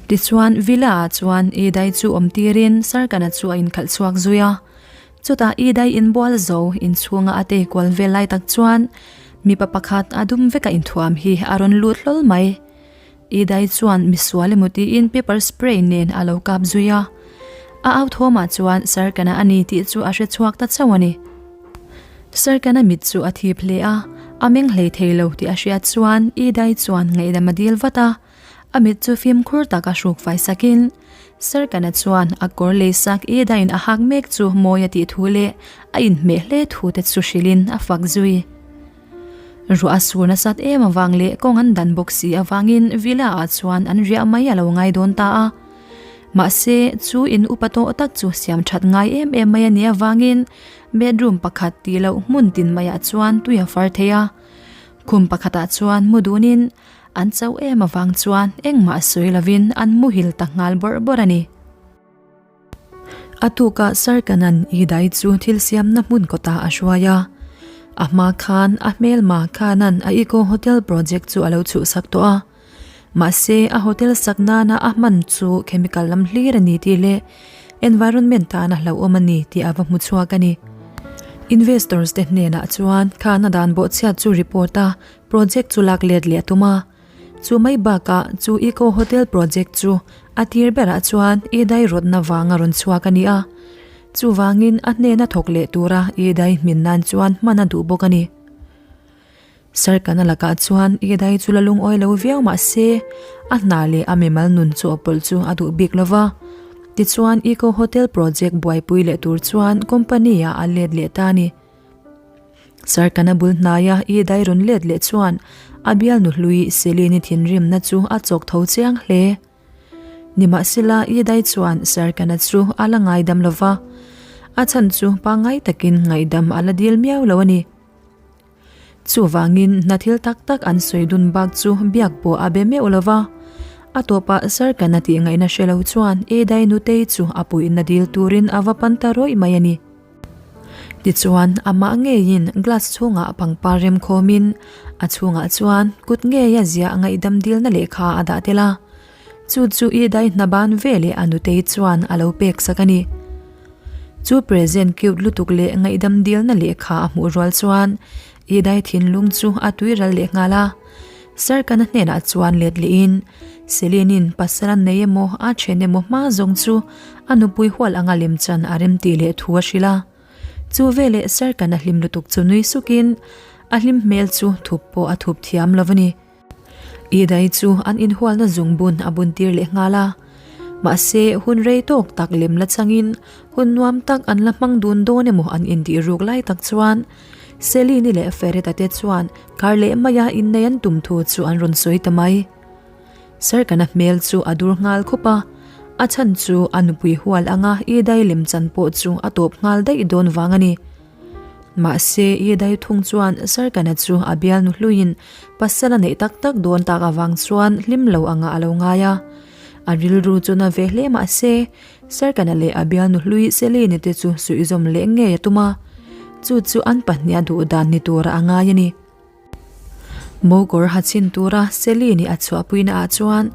Tichuan Villa ah chuan Idai chu awm tirin Sarkana chu a inkhalh chhuak zui a. Chutah Idai inbual zo inchhunga a tei kual vel lai tak chuan mipa pakhat a dum veka inthuam hi a rawn lut hlawl mai. Idai chuan misual emaw tiin pepper spray nen a lo kap zui a. A au thawmah chuan Sarkana a ni tih chu a hre chhuak ta chauh a ni. Sarkana mit chu a thip hle a, a meng hlei thei lo tih a hriat chuan Idai chuan ngaihdam a dil vat a. A mit chu fimkhur tak a hruk fai sakin Sarkana chuan a kawr lei sak Idaiin a hak mek chu mawi a tih thu leh a inhmeh hle thu te chu hrilhin a fak zui. Ruah a sur nasat em avang leh kawng an dan bawk si avangin Villa ah chuan an riah mai a lo ngai dawn ta a. Mahse, chu in upa tawh tak chu siam that ngai em em mai a nih avangin bedroom pakhat tih loh hmun tin maiah chuan tui a far thei a. Khum pakhatah chuan mu dunin an chauh em avang chuan engmah sawi lovin an muhil ta nghal bawrh bawrh a ni. A tukah Sarkanan Idai chu thil siamna hmun kawtah a hruai a. A hma khan a hmelma Khanan a Eco Hotel project chu a lo chhuhsak tawh a. Mahse, a hotel sak nana a hman chu chemical lam hlir a ni tih leh environment tana hlauhawm a ni tih a va hmu chhuak a ni. Investors te hnenah chuan Khana dan bawhchhiat chu report a, project chu lak let leh a tum a. Chu mai bakah chu Eco Hotel project chu a tir berah chuan Idai rawtna vanga rawn chhuak a ni a, chuvangin a hnena thawk leh tura Idai hmin nan chuan hman a duh bawk a ni. Sarkana lakah chuan Idai chu la lungawi lo viau mah se a hna leh a mimal nun chu a pawlh chu a duh bik lo va. Tichuan Eco Hotel project buaipui leh tur chuan company ah a let leh ta a ni. Sarkana bul hnaia i dai rawn let leh chuan a bialnu hlui Selini thinrimna chu a chawk tho chiang hle. Nimahsela i dai chuan Sarkana chu a la ngaidam lo va, a chhan chu pangngai takin ngaihdam a la dil miau lo a ni. Chuvangin hna thil tak tak an sawi dun bak chu biak pawh a be meuh lo va. A tawpah Sarkana tih ngaihna hre lo chuan i dai nutei chu a puihna dil turin a va pan ta rawih mai a ni. Tichuan, amah ngeiin glass chhungah pangpar remkhawmin a chhungah chuan kut ngeia ziah ngaihdam dilna lehkha a dah tel a. Chu chu i dai hna ban veleh a nutei chuan a lo pek sak a ni. Chu present cute lutuk leh ngaihdam dilna lehkha a hmuh rual chuan i dai thinlung chu a tuiral leh nghal a. Sarkana hnenah chuan let lehin, Celine-in pasal a nei emaw a then emaw hma zawng chu a nupui hual anga lemchan a rem tih leh thu a hrilh a. Chu veleh Sarkana hlim lutuk chu nui sukin a hlim hmel chu thup pawh a thup thiam lo a ni. Idai chu an inhualna zungbun a bun tir leh nghal a. Mahse, hun rei tawk tak lem la changin hun nuam tak an la hmang dun dawn emaw an intih ruk lai tak chuan Celine-i leh Ferret-a te chuan Kar leh maia innei an tum thu chu an rawn sawi ta mai. Serkana hmel chu a dur nghal khup a, a chhan chu a nupui hual anga Idai lemchan pawh chu a tawp nghal daih dawn vang a ni. Mahse, Idai thung chuan Serkana chu a bialnu hluiin pasal a neih tak tak dawn tak avang chuan hlim lo anga a lo ngai a. A rilru chu na ve hle mahse, Serkana leh a bialnu hlui Celine te chu suihzawm leh ngei a tum a, chu chu an pahnih a duh dan ni tura a ngai a ni. Mawkawr ha chhin tura Celine a chhuahpuina ah chuan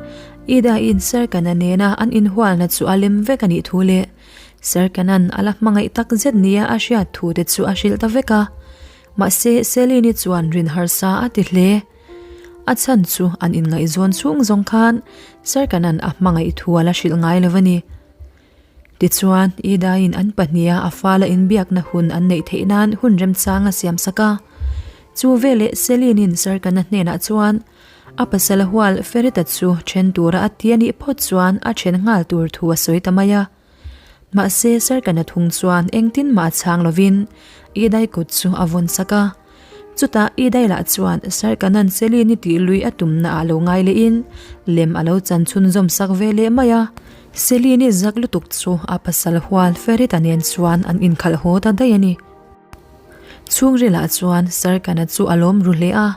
Ida-in Serkana nena an inhualna chu a lem vek a nih thu leh Serkana'n a la hmangaih tak zet nia a hriat thu te chu a hrilh ta vek a. Mahse Celine chuan rin harsa a ti hle. A chhan chu an inngaihzawn chhung zawng khan Sarkanan a hmangaih thu a la hrilh ngai lo a ni. Tichuan, Idaiin an pahniha a fala inbiakna hun an neih theih nan hun remchang a siam sak a. Chu veleh Celine-in Sarkana hnenah chuan a pasal hual Ferita chu then tura a ti a nih phawt chuan a then nghal tur thu a sawi ta mai a. Mahse, Sarkana thung chuan engtin mah a chhang lovin Idai kut chu a vawn sak a. Chutah Idai lah chuan Sarkanan Celine-i tih lui a tumna ah lo ngai lehin lem a lo chan chhunzawm sak ve leh mai a. Celine-i zak lutuk chu a pasal hual Ferita nen chuan an inkhalh haw ta daih a ni. Chhungrilah chuan Sarkana chu a lawm ru hle a,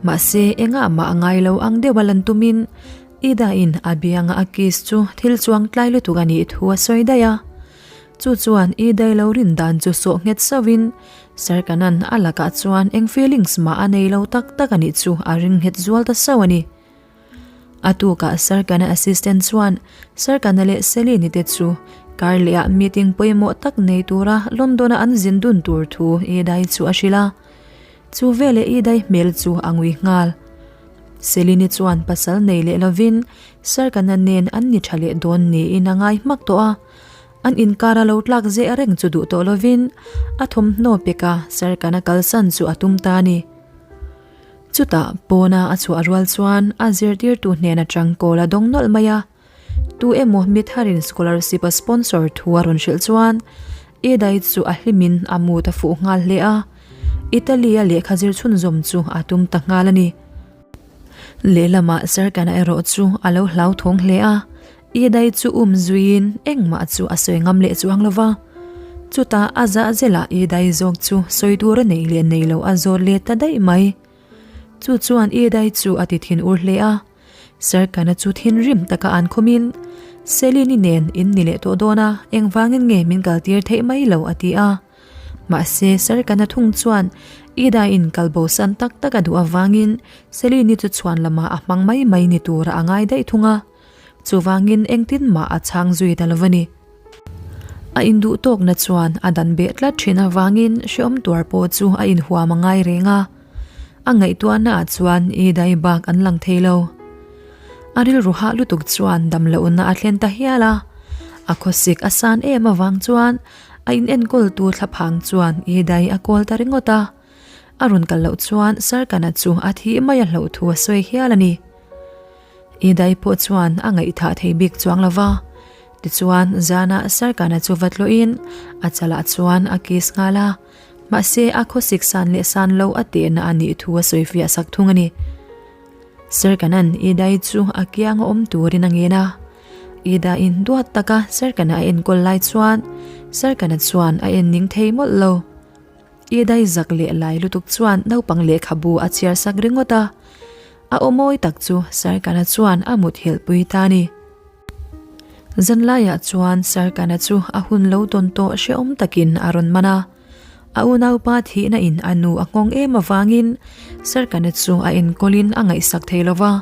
mahse engah mah a ngai lo ang deuh a lan tumin Ida-in a bianga a kiss chu thil chuang tlai lutuk a nih thu a sawi daih a. Chu chuan Idai lo rin dan chu sawh nghet sauhin Sarkanan a lakah chuan eng feelings mah a nei lo tak tak a nih chu a ring nghet zual ta sauh a ni. A tukah Sarkana assistant chuan Sarkana leh Selini te chu karlehah meeting pawimawh tak nei tura London-a an zin dun tur thu Idai chu a hrilh a. Chu veleh Idai hmel chu a ngui nghal. Selini chuan pasal nei leh lovin Sarkana nen an ni tha leh dawn niin a ngai hmak tawh a. An inkar a lo tlak zeh reng chu duh tawh lovin a thawmhnaw peka Sarkana kalsan chu a tum ta a ni. Chutah pawna a chhuah rual chuan a zirtirtu hnen atang kawl a dawng nawlh mai a, tu emaw mi tharin scholarship a sponsor thu a rawn hrilh chuan Edai chu a hlimin a mut a fuh nghal hle a, Italy-a lehkha zir chhunzawm chu a tum ta nghal a ni. Lehlamah Serkana erawh chu a lo hlauthawng hle a, Idai chu um zuiin engmah chu a sawi ngam leh chuang lo va. Chutah a zah zelah Idai zawk chu sawi tur a neih leh nei lo a zawt let ta daih mai. Chu chuan Idai chu a ti thin ur hle a. Serkana chu thinrim taka an khumin, Selini nen in ni leh tawh dawn a, engvangin nge min kaltir theih mai lo a ti a. Mahse Serkana thung chuan Idaiin kalbosan tak tak a duh avangin Selini chu chhuan lamah a hmang mai mai ni tura a ngai daih thung a. Chuvangin engtin mah a chhang zui ta lo a ni. A induh tawkna chuan a dan beh tlat thin avangin hrehawm tuar pawh chu a inhuam a ngai reng a. A ngaihtuahna ah chuan i dai bak an lang thei lo. A rilru hah lutuk chuan damlohna a thlen ta hial a. A khawsik a san em avang chuan a inenkawltu thlaphang chuan i dai a kawl ta ringawt a. A rawn kal loh chuan Sarkana chu a thih mai a hlauh thu a sawi hial a ni. Idai pawh chuan a ngaihthah thei bik chuang lo va. Tichuan, zanah Sarkana chu va tlawhin a chalah chuan a kiss nghal a, mahse a khawsik san leh san lo a tehna a nih thu a sawi fiah sak thung a ni. Sarkana'n Idai chu a kianga awm turin a ngen a. Idaiin duat taka Sarkana a enkawl lai chuan Sarkana chuan a en ning thei mawlh lo. I dai zak leh lai lutuk chuan naupang lehkhabu a chhiar sak ringawt a, a aw mawi tak chu Sarkana chuan a mutthilh pui ta a ni. Zanlaiah chuan Sarkana chu a hun lo tawn tawh hrehawm takin a rawn man a, a unaupa thihna in a nu a nghawng em avangin Sarkana chu a enkawlin a ngaihsak thei lo va,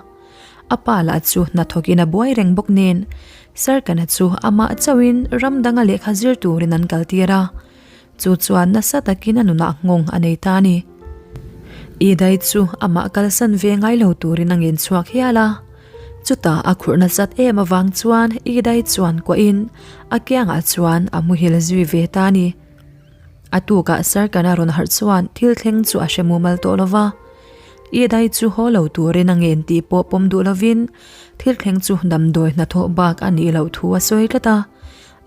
a pa lah chu hnathawkin a buai reng bawk nen Sarkana chu amah chauhin ram danga lehkha zir turin an kaltir a. Chu chuan nasa takin a nunah nghawng a nei ta a ni. Idai chu amah kalsan ve ngai lo turin a ngen chhuak hial a. Chutah a khurh nasat em avang chuan Idai chuan kuahin a kiangah chuan a muhil zui ve ta a ni. A tukah Sarkana rawn harh chuan thil thleng chu a hre mumal tawh lo va. Idai chu haw lo turin a ngen tih pawh pawm duh lovin thil thleng chu damdawi hnathawh bak a nih loh thu a sawi tlat a.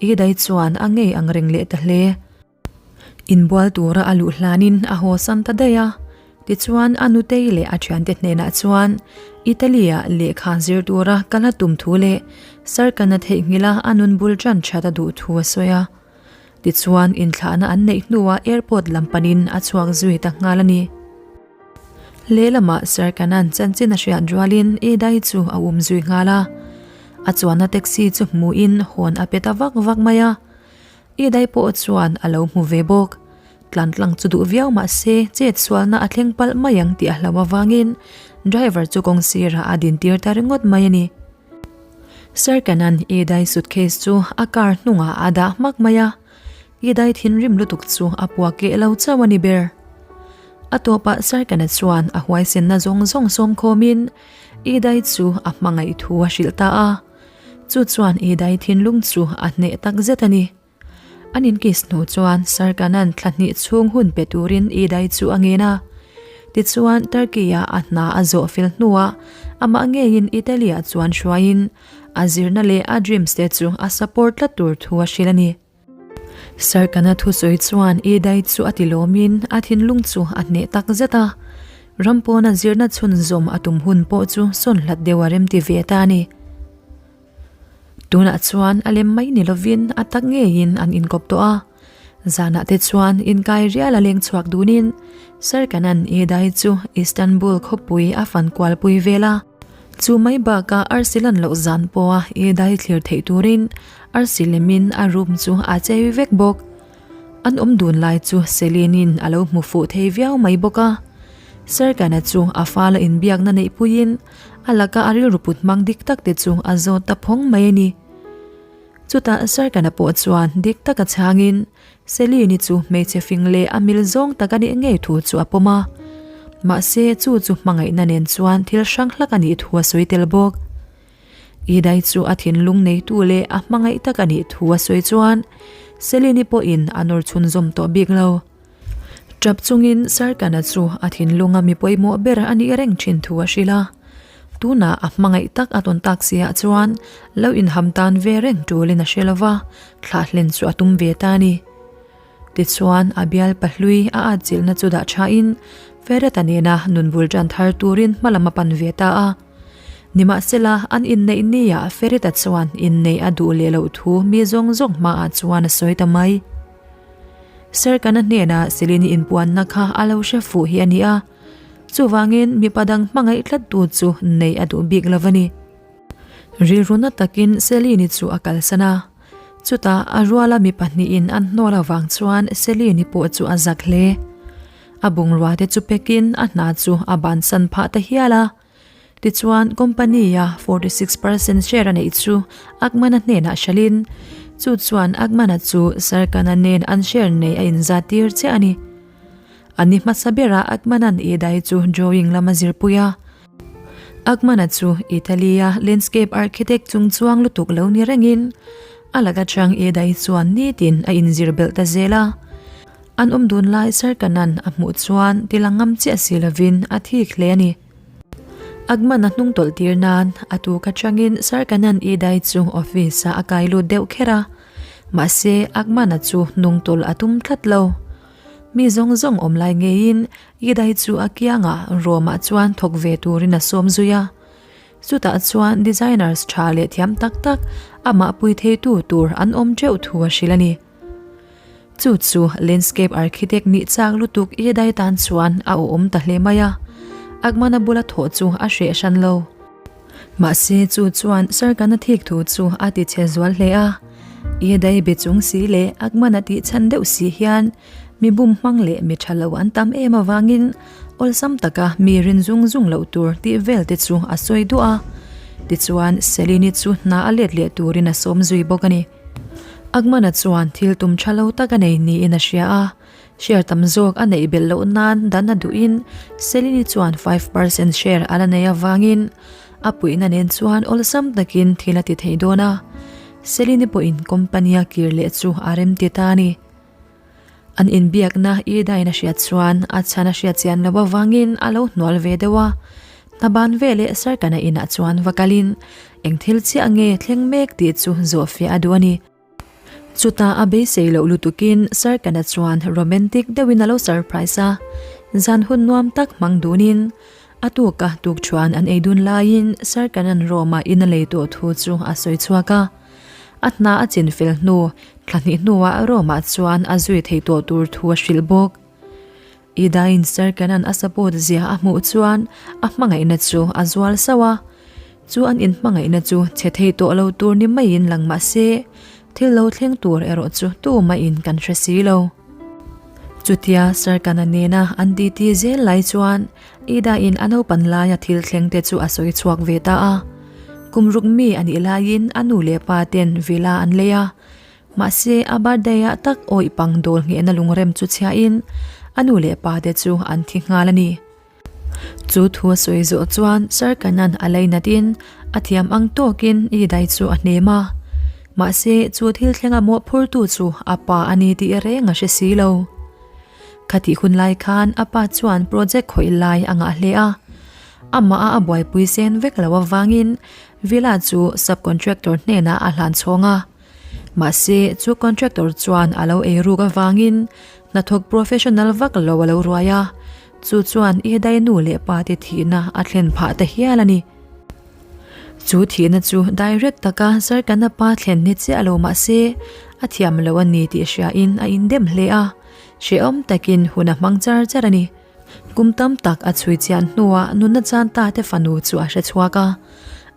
Idai chuan a ngei ang reng leh ta hle. Inbual tura a luh hlanin a haw san ta daih a. Tichuan a nutei leh a thiante hnenah chuan Italy-ah lehkha zir tura kal a tum thu leh Sarkana theihnghilha a nun bul tan that a duh thu a sawi a. Tichuan inthlahna an neih hnuah airport lam panin a chhuak zui ta nghal a ni. Lehlamah Sarkanan chanchin a hriat rualin Edai chu a um zui nghal a. A chuanna taxi chu hmuhin hawn a pe ta vak vak mai a. Edai pawh chuan a lo hmu ve bawk. Tlantlang chu duh viau mah se chet sualna a thleng palh mai ang tih a hlauh avangin driver chu kawng sirah a dintir ta ringawt mai a ni. Sarkanan Edai suitcase chu a car hnungah a dah hmak mai a. I dai thinrim lutuk chu a puak keh lo chauh a ni ber. A tawpah Sarkana chuan a huaisenna zawng zawng sawm khawmin I dai chu a hmangaih thu a hrilh ta a. Chu chuan I dai thinlung chu a hneh tak zet a ni. An inkiss hnu chuan Sarkana'n thla hnih chhung hun pe turin I dai chu a ngen a. Tichuan Turkey-ah a hna a zawh fel hnuah amah ngeiin Italy-ah chuan hruaiin a zirna leh a dreams te chu a support tlat tur thu a hrilh a ni. Sarkana thusawi chuan Idai chu a ti lawmin a thinlung chu a hneh tak zet a, ram pawna zirna chhunzawm a tum hun pawh chu sawn hlat deuh a remti ve ta a ni. Tunah chuan a lem mai ni lovin a tak ngeiin an inkawp tawh a, zanah te chuan inkai rial a leng chhuak dunin Sarkana'n Idai chu Istanbul khawpui a fan kualpui vel a. Chu mai bakah arsi lan loh zan pawha i dai thlir theih turin arsi lemin a room chu a chei vek bawk. An awm dun lai chu Celine-in a lo hmu fuh thei viau mai bawk a. Serkana chu a fala inbiakna neih puiin A laka a rilru put hmang dik tak te chu a zawt ta phawng mai a ni. Chutah Sarkana pawh chuan dik taka chhangin Celine-i chu hmeichhe fing leh a mil zawng tak a nih ngei thu chu a pawm a. Mahse chu chu hmangaihna nen chuan thil hrang hlak a nih thu a sawi tel bawk. Idai chu a thinlung neitu leh a hmangaih tak a nih thu a sawi chuan Celine-i pawhin a nawr chhunzawm tawh bik lo. Tap chungin Sarkana chu a thinlunga mi pawimawh ber a nih reng thin thu a hrilh a. Tunah a hmangaih tak a tawn tak si ah chuan lo inham tan ve reng tulin a hre lo va, thlah hlen chu a tum ve ta a ni. Tichuan a bial pahlui a atchilhna chu dah thain Ferreta nena nun bul tan thar turin hmalam a pan ve ta a. Nimahsela an inneih niah Ferreta chuan inneih a duh leh loh thu mi zawng zawng hmaah chuan a sawi ta mai. Serkana hnenah Celine inpuanna kha a lo hre fuh hi a ni a, chuvangin mipa dang hmangaih tlattu chu neih a duh bik lo a ni. Rilru na takin Celine chu a kalsan a, chutah a ruala mi pahnihin an hnawl avang chuan Celine pawh chu a zak hle. A bungrua te chu pekin a hna chu a bansan phah ta hial a. Tichuan, company-a 46% share a neih chu Ackman-a hnenah hralhin, chu chuan Ackman-a chu Sarkana nen an share nei a inzat tir chiah a ni. A ni hmasa berah Ackman-a'n Idai chu drawing lam a zirpui a. Ackman-a chu Italy-a landscape architect chungchuang lutuk lo ni rengin, a lak atang Idai chuan nitin a inzir belh ta zel a. An awm dun lai Sarkana'n a hmuh chuan tila ngam chiah si lovin a thik hle a ni. Agman a hnung tawlh tir nan a tuk atangin Sarkanan Idai chu office ah a kai lut deuh kher a, mahse Agman-a chu hnung tawlh a tum tlat lo. Mi zawng zawng awm lai ngeiin Idai chu a kiangah room ah chuan thawk ve turin a sawm zui a. Chutah chuan designers tha leh thiam tak tak amah pui theitu tur an awm teuh thu a hrilh a ni. Chu chu landscape architect nih chak lutuk i dai tan chuan a awm ta hle mai a, Akmana bula thawh chu a hreh hran lo. Mahse chu chuan Sarkana thik thu chu a ti chhe zual hle a, i dai be chung si leh Akmana tih chhan deuh si hian mi bum hmang leh mi tha lo an tam em avangin awlsam taka mi rin zung zung loh tur tih vel te chu a sawi duah a. Tichuan Selini chu hna a let leh turin a sawm zui bawk a ni. Akmana chuan thil tum tha lo tak a nei niin a hria a, share tam zawk a neih belh loh nan dan a duhin Selini chuan 5% share a la nei avangin a puihna nen chuan awlsam takin thil a ti thei dawn a, Selini pawhin company a kir leh chu a remti ta a ni. An inbiakna Idain a hriat chuan a chhan a hriat chian loh avangin a lo hnual ve deuh a, hna ban veleh Sarkana inah chuan va kalin eng thil chiah nge thleng mek tih chu zawhfiah a duh a ni. Chutah a beisei loh lutukin Sarkana chuan romantic deuhin a lo surprise a, zan hun nuam tak hmang dunin a tuka tukṭhuan an ei dun laiin Sarkana'n Rome-ah in a lei tawh thu chu a sawi chhuak a. A hna a chin fel hnu, thla hnih hnuah Rome-ah chuan a zui thei tawh tur thu a hrilh bawk. Idain Sir Canan a support zia a hmuh chuan a hmangaihna chu a zual sauh a. Chu an inhmangaihna chu chhe thei tawh lo tur ni maiin lang mah se, thil lo thleng tur erawh chu tumahin kan hre si lo. Chutia Sir Cana nena an titi zel lai chuan Ida-in a naupan laia thil thleng te chu a sawi chhuak ve ta a. Kum ruk mi a nih laiin a nu leh pa ten villa an lei a. Mahse, a birthday-ah tak awih pang dawl nghehna lungrem chu chhiahin a nu leh pa te chu an thi nghal a ni. Chu thu a sawi zawh chuan Sir Kanan a lainatin a thiam ang tawkin Ida-i chu a hnem a. Mahse, chu thil thlenga mawhphurtu chu a pa a ni tih reng a hre si lo. Khatih hun lai khan a pa chuan project khawih lai a ngah hle a, amah a a buaipui sen vek lo avangin Villa chu sub-contractor hnenah a hlan chhawng a. Mahse, chu contractor chuan a lo ei ruk avangin hnathawk professional vak lo a lo ruai a, chu chuan Ihdai nu leh pa te thihna a thlen phah ta hial a ni. Chu thihna chu direct taka Sarkana pa thlen ni chiah lo mah se, a thiam lo a ni tih hriain a indem hle a, hrehawm takin hun a hmang char char a ni. Kum tam tak a chhui chian hnuah nunna chan ta te fanu chu a hre chhuak a,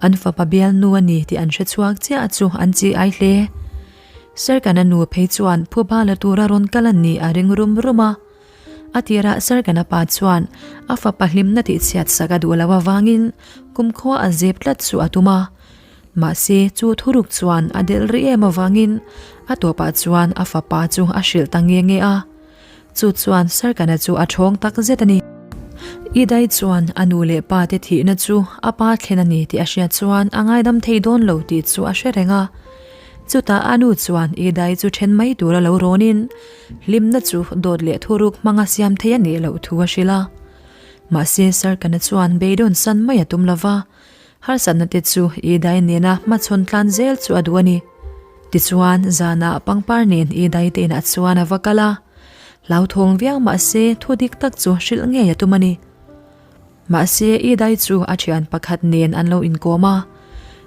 an fapa bialnu a ni tih an hre chhuak chiah chu an chi ai hle. Sarkana nu phei chuan phuba la tura rawn kal a nih a ring rum rum a. A tirah Sarkana pa chuan a fapa hlimna tihchhiat sak a duh loh avangin kumkhua a zep tlat chu a tum a. Mahse, chu thuruk chuan a delh rih em avangin a tawpah chuan a fapa chu a hrilh ta nge nge a. Chu chuan Sarkana chu a ṭhawng tak zet a ni. Idai chuan a nu leh pa te thihna chu a pa thlen a ni tih a hriat chuan a ngaidam thei dawn lo tih chu a hre reng a. Chutah a nu chuan Idai chu ṭhen mai tura lo rawnin hlimna chu dawt leh thuruk hmanga siam thei a nih loh thu a hrilh a. Mahse Sarkana chuan beidawn san mai a tum lova, Harsatna te chu Idai nena hmachhawn tlan zel chu a duh a ni. Tichuan, zanah pangpar nen Idai te inah chuan a va kal a. Hlauthawng viau mahse thu dik tak chu hrilh ngei a tum a ni. Mahse, Idai chu a thian pakhat nen an lo inkawm a.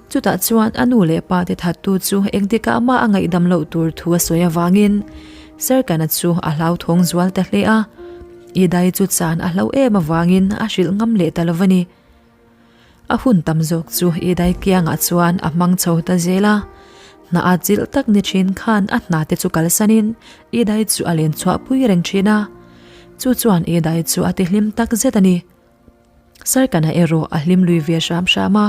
Chutah chuan a nu leh pa te thattu chu engtikah mah a ngaihdam loh tur thu a sawi avangin Serkana chu a hlauthawng zual ta hle a. Idai chu chan a hlauh em avangin a hrilh ngam leh ta lo va ni. A hun tam zawk chu Idai kiangah chuan a hmang chho ta zel a. Hna a chilh tak ni thin khan a hna te chu kalsanin Idai chu a len chhuah pui reng thin a. Chu chuan Idai chu a tihlim tak zet a ni. Sarkana erawh a hlim lui ve hram hram a.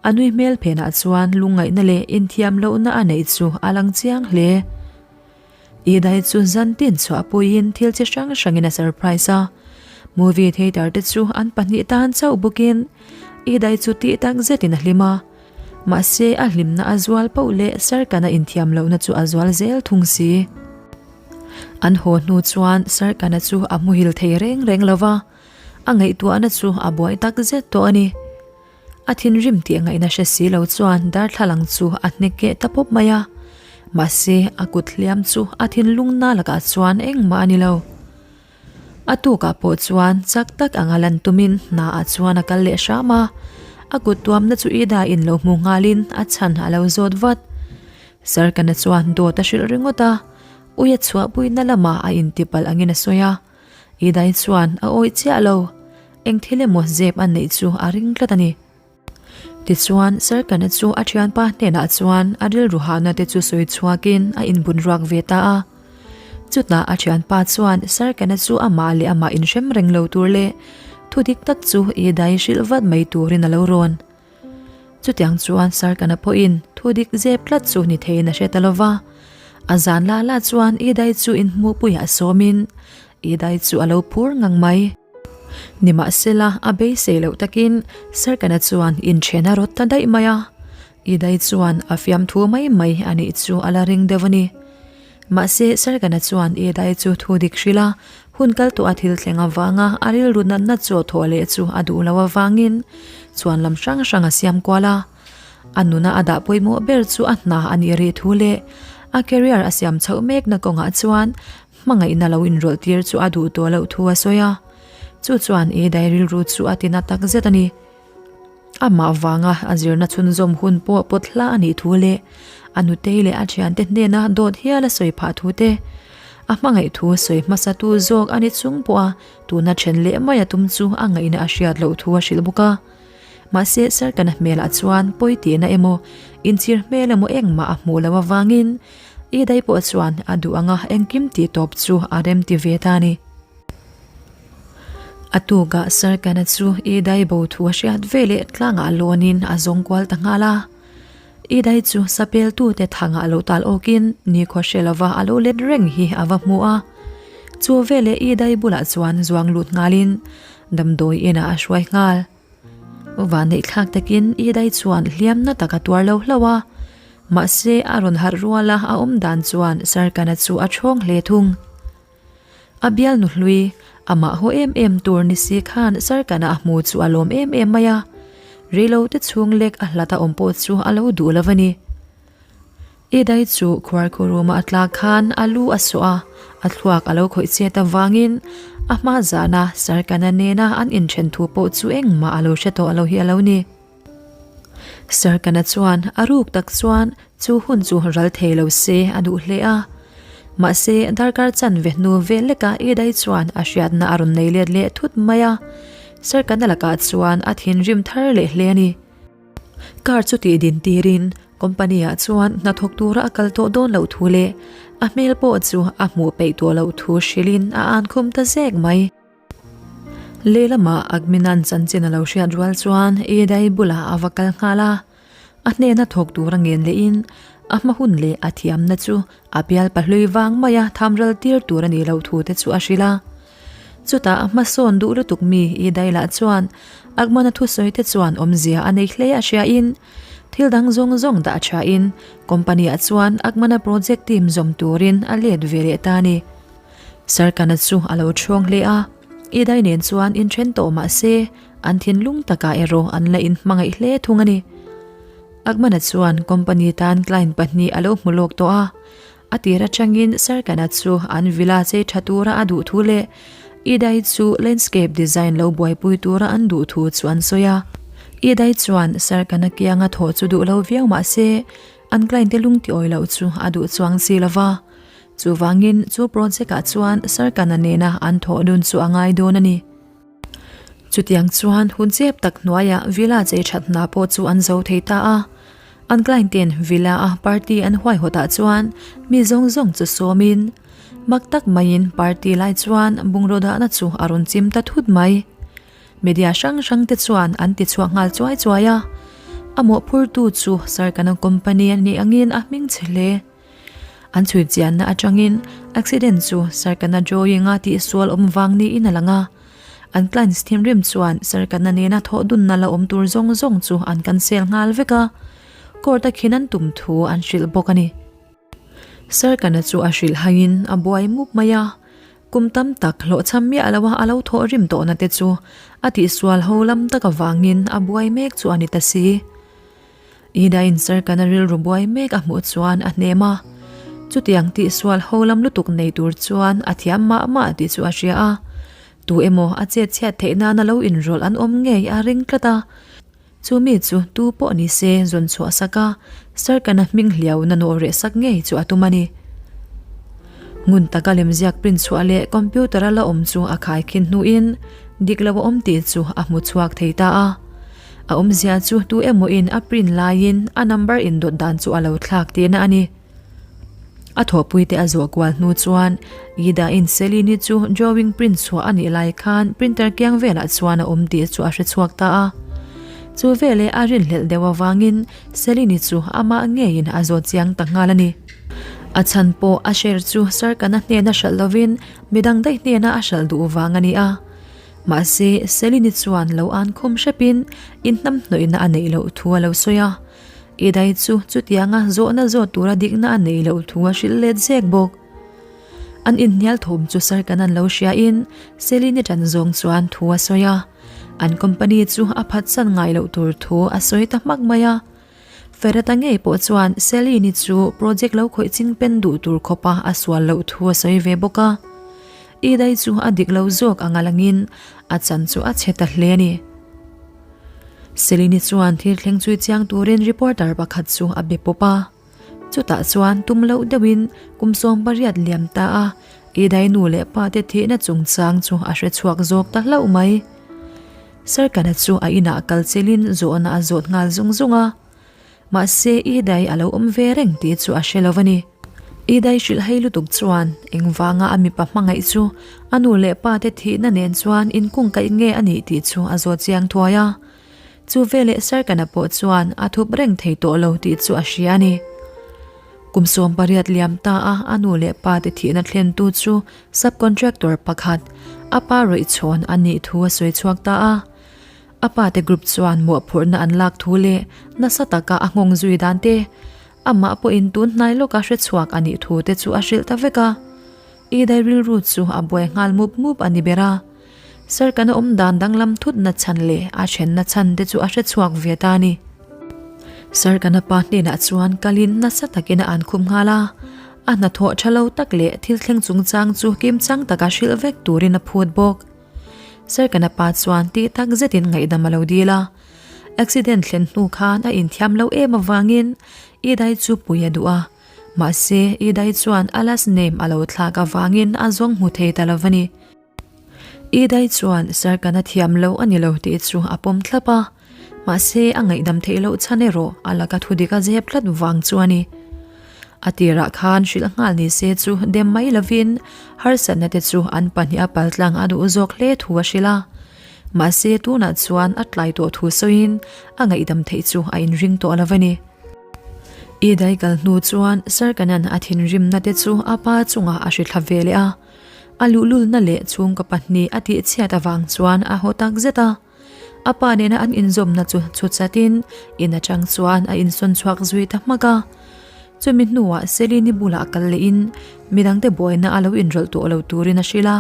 A nui hmel phenah chuan lungngaihna leh inthiam lohna a neih chu a lang chiang hle. Idai chu zantin chhuah puiin thil chi hrang hrangin a surprise a, movie theatre te chu an pahnih tan chauh bawkin Idai chu tih tak zetin a hlim a, mahse a hlimna a zual poh leh Sarkana inthiam lohna chu a zual zel thung si. An haw hnu chuan Sarkana chu a muhil thei reng reng lo va, a ngaihtuahna chu a buai tak zet tawh a ni. A thinrim tih ngaihna hre si lo chuan darthlalang chu a hnek keh ta pawp mai a, mahse a kut hliam chu a thinlung na lakah chuan engmah a ni lo. A tukah pawh chuan chak tak anga lan tumin hna ah chuan a kal leh hram a, a kut tuamna chu Ida in lo hmu nghalin a chhan a lo zawt vat. Sarkana chuan dawt a hrilh ringawt a, ui a chhuahpuina lamah a intipalh angin a sawi a. Idai chuan a awih chiah lo, eng thil emaw zep a neih chu a ring tlat a ni. Tichuan, Sarkana chu a thianpa hnenah chuan a rilru hahna te chu sawi chhuakin a inbun ruak ve ta a. Chutah a thianpa chuan Sarkana chu amah leh amah inhrem reng lo tur leh thu dik tak chu Idai hrilh vat mai turin a lo rawn. Chutiang chuan Sarkana pawhin thu dik zep tlat chu ni theiin a hre ta lo va. A zan la la chuan Idai chu inhmuhpuiah sawmin Idai chu a lo phur ngang mai. Nimahsela, a beisei loh takin Sarkana chuan inthen a rawt ta daih mai a. Idai chuan a fiamthu mai mai a nih chu a la ring deuh a ni. Mahse, Sarkana chuan Idai chu thu dik hrilh a, hun kal tawh a thil thleng avanga a rilru natna chaw thawh leh chu a duh loh avangin chuan lam hrang hrang a siam kual a. A nuna a dah pawimawh ber chu a hna a nih rih thu leh a career a siam chhoh mekna kawngah chuan hmangaihna lo inrawlh tir chu a duh tawh loh thu a sawi a. Chu chuan Idai rilru chu a tina tak zet a ni. Amah vanga a zirna chhunzawm hun pawh pawt hla a nih thu leh a nutei leh a thiante hnena dawt hial a sawi phah thu te, a hmangaih thu sawi hmasatu zawk a ni chung pawha tuna then leh mai a tum chu a ngaihna a hriat loh thu a hrilh bawk a. Mahse Sarkana hmelah chuan pawi tihna emaw, inchhir hmel emaw engmah a hmuh loh avangin Idai pawh chuan a duh anga engkim tih tawp chu a remti ve ta a ni. A tukah Sarkana chu Idai bo thu a hriat ve leh tlangah lawnin a zawng kual ta nghal a. Idai chu sapeltute thangah lo tal awkin nikhua hre lova a lo let reng hi a va hmu a. Chu veleh Idai bulah chuan zuang lut nghalin damdawi inah a hruai nghal. Vanneih thlak takin Idai chuan hliamna tak a tuar lo hlauh a. Mahse a rawn harh ruala a awm dan chuan Sarkana chu a ṭhawng hle thung. A bialnu hlui, amah haw em em tur ni si khan Sarkana a hmu chu a lawm em em mai a, reilo te chhung lek a hlat a awm pawh chu a lo duh lo a ni. Idai chu khuarkhu room-a a tlak khan a lu a sawh a, a thluak a lo khawih chet avangin a hma zana Sarkana nena an inthen thu pawh chu engmah a lo hre tawh lo hi a lo ni. Sarkana chuan a ruk tak chuan chu hun chu ral thei lo se a duh hle a. Mahse, darkar chanve hnu vel lekah Idai chuan a hriatna a rawn nei let leh thut mai a. Sarkana lakah chuan a thinrim thar leh hle a ni. Car chu tih din tirin. Company-ah chuan hnathawk tura a kal tawh dawn loh thu leh a hmel pawh chu a hmuh peih tawh loh thu hrilhin a ankhum ta zek mai. Lehlamah Agminan chanchin a lo hriat rual chuan Edai bulah a va kal nghal a, a hnena thawk tura ngen lehin a hma hun leh a thiamna chu a bial pahlui vang maia thamral tir tur a nih loh thu te chu a hrilh a. Chutah a hmasawn duh lutuk mi Edai lah chuan Agmana thusawi te chuan awmzia a nei hle a hriain thil dang zawng zawng dah thain company-ah chuan Agmana project team zawm turin a let ve leh ta a ni. Sarkana chu a lo ṭhawng hle a, Idai nen chuan inṭhen tawh mah se an thinlung takah erawh an la inhmangaih hle thung a ni. Akmana chuan company tan client pahnih a lo hmu lawk tawh a, a tir aṭangin Sarkana chu an villa chei ṭha tura a duh thu leh Idai chu landscape design lo buaipui tura an duh thu chu an sawi a. Idai chuan Sarkana kianga thawh chu duh lo viau mah se an client te lung tiawi loh chu a duh chuang si lo va. Chuvangin chu project-ah chuan Sarkana nena an thawh dun chu a ngai dawn a ni. Chutiang chuan hun chep tak hnuaiah Villa chei that hna pawh chu an zo thei ta a. An client ten Villa-a party an huaihawtah chuan mi zawng zawng chu sawmin mak tak maiin party lai chuan bungraw dahna chu a rawn chim ta thut mai. Media hrang hrang te chuan an ti chhuak nghal chuai chuai a. A mawhphurtu chu Sarkana company a nih angin a hming che hle. An chhui chianna atangin accident chu Sarkana drawing-a tihsual awm vang niin a lang a. An clients thinrim chuan Sarkana nena thawh dunna la awm tur zawng zawng chu an cancel nghal vek a, court-a khin an tum thu an hrilh bawk a ni. Sarkana chu a hrilh haiin a buai mup mai a, kum tam tak hlawhchham miah loa a lo thawh rim tawhna te chu a tihsual ho lam tak avangin a buai mek chu a ni ta si. Ida in Sarkana rilru buai mek a hmuh chuan a hnem a, chutiang tihsual ho lam lutuk nei tur chuan a thiam mah mah tih chu a hria a, tu emaw a chet chhiat theih nana lo inrawlh an awm ngei a ring tlat a, chu mi chu tu pawh ni se zawn chhuah sak a, Sarkana hming hliauna nawh reh sak ngei chu a tum a ni. Ngun taka lemziak print chhuah leh computer a la awm chu a khaikhin hnuin dik lo a awm tih chu a hmu chhuak thei ta a. A awmzia chu tu emaw in a print laiin a number indawt dan chu a lo thlak tihna a ni. A thawhpui te a zawh kual hnu chuan Ida in Celine chu drawing print chhuah a nih lai khan printer kiang velah chuan a awm tih chu a hre chhuak ta a. Chu veleh a rinhlelh deuh avangin Celine chu amah ngeiin a zawt chiang ta nghal a ni. A chhan pawh a share chu Sarkana hnena hralh lovin midang daih hnena a hralh duh vang a ni a. Mahse, Selini chuan lo an khum hrepin inhnamhnawihna a neih loh thu a lo sawi a. Idai chu chutianga zawhna zawt tura dikna a neih loh thu a hrilh let zek bawk. An inhnial thawm chu Sarkanan lo hriain Selini tan zawng chuan thu a sawi a. An company chu a phatsan ngai loh tur thu a sawi ta hmak mai a. Ferrata ngei pawh chuan Selini chu project lo khawih ching pen duh tur khawpa a sual loh thu a sawi ve bawk a. Idai chu a dik lo zawk anga langin a chan chu a chhe ta hle a ni. Selini chuan thil thleng chui chiang turin reporter pakhat chu a be pawp a. Chutah chuan tum loh deuhin kum 80 liam ta a Idai nu leh pa te thihna chungchang chu a hre chhuak zawk ta hlauh mai. Sarkana chu a inah kal chelin zawhna a zawt nghal zung zung a. Mahse Idai a lo awm ve reng tih chu a hre lo a ni. Idai hrilh hei lutuk chuan engvanga a mipa hmangaih chu a nu leh pa te thihna nen chuan inkungkaih nge a nih tih chu a zawt chiang thuai a. Chu veleh Sarkana pawh chuan a thup reng thei tawh lo tih chu a hria a ni. Kum 18 liam ta a a nu leh pa te thihna thlentu chu Subcontractor pakhat, a pa rawih chhawn a nih thu a sawi chhuak ta a. A pa te group chuan mawhphurhna an lak thu leh nasa taka a nghawng zui dan te, amah pawhin tun hnai lawka hre chhuak a nih thu te chu a hrilh ta vek a. Idai rilru chu a buai nghal mup mup a ni ber a. Sarkana awm dan danglam thut na chhan leh a thenna chhan te chu a hre chhuak ve ta a ni. Sarkana pa hnenah chuan kalin nasa takin a an khum nghal a. A hnathawh tha lo tak leh thil thleng chungchang chu kimchang taka hrilh vek turin a phut bawk. Sarkana pa chuan tih tak zetin ngaihdam a lo dil a. Accident thlen hnu khan a inthiam lo em avangin Idai chu pui a duh a. Mahse, Idai chuan a last name a lo thlak avangin a zawng hmu thei ta lo a ni. Idai chuan Sarkana thiam lo a ni lo tih chu a pawm thlap a. Mahse, a ngaihdam theih loh chhan erawh a laka thudik a zep tlat vang chu a ni. A tirah khan hrilh nghal ni se chu dem mai lovin harsatna te chu an pahniha paltlang a duh zawk hle thu a hrilh a. Mahse, tunah chuan a tlai tawh thu sawiin a ngaihdam theih chu a inring tawh lo a ni. I dai kal hnu chuan Sarkanan a thinrimna te chu a pa chungah a hri thla ve leh a. A luhlulna leh chhungkaw pahnih a tihchhiat avang chuan a haw tak zet a. A pa nena an inzawmna chu chhutchatin in atang chuan a insawn chhuak zui ta hmak a. Chumi hnuah Selini bulah kal lehin midangte buaina a lo inrawlh tawh lo turin a hrilh a.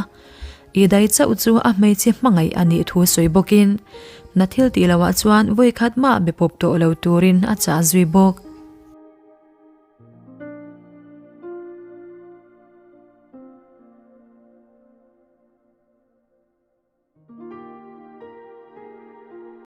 I dai chauh chu a hmeichhe hmangaih a nih thu sawi bawkin na thil tih loah chuan vawikhat mah be pawp tawh lo turin a chah zui bawk.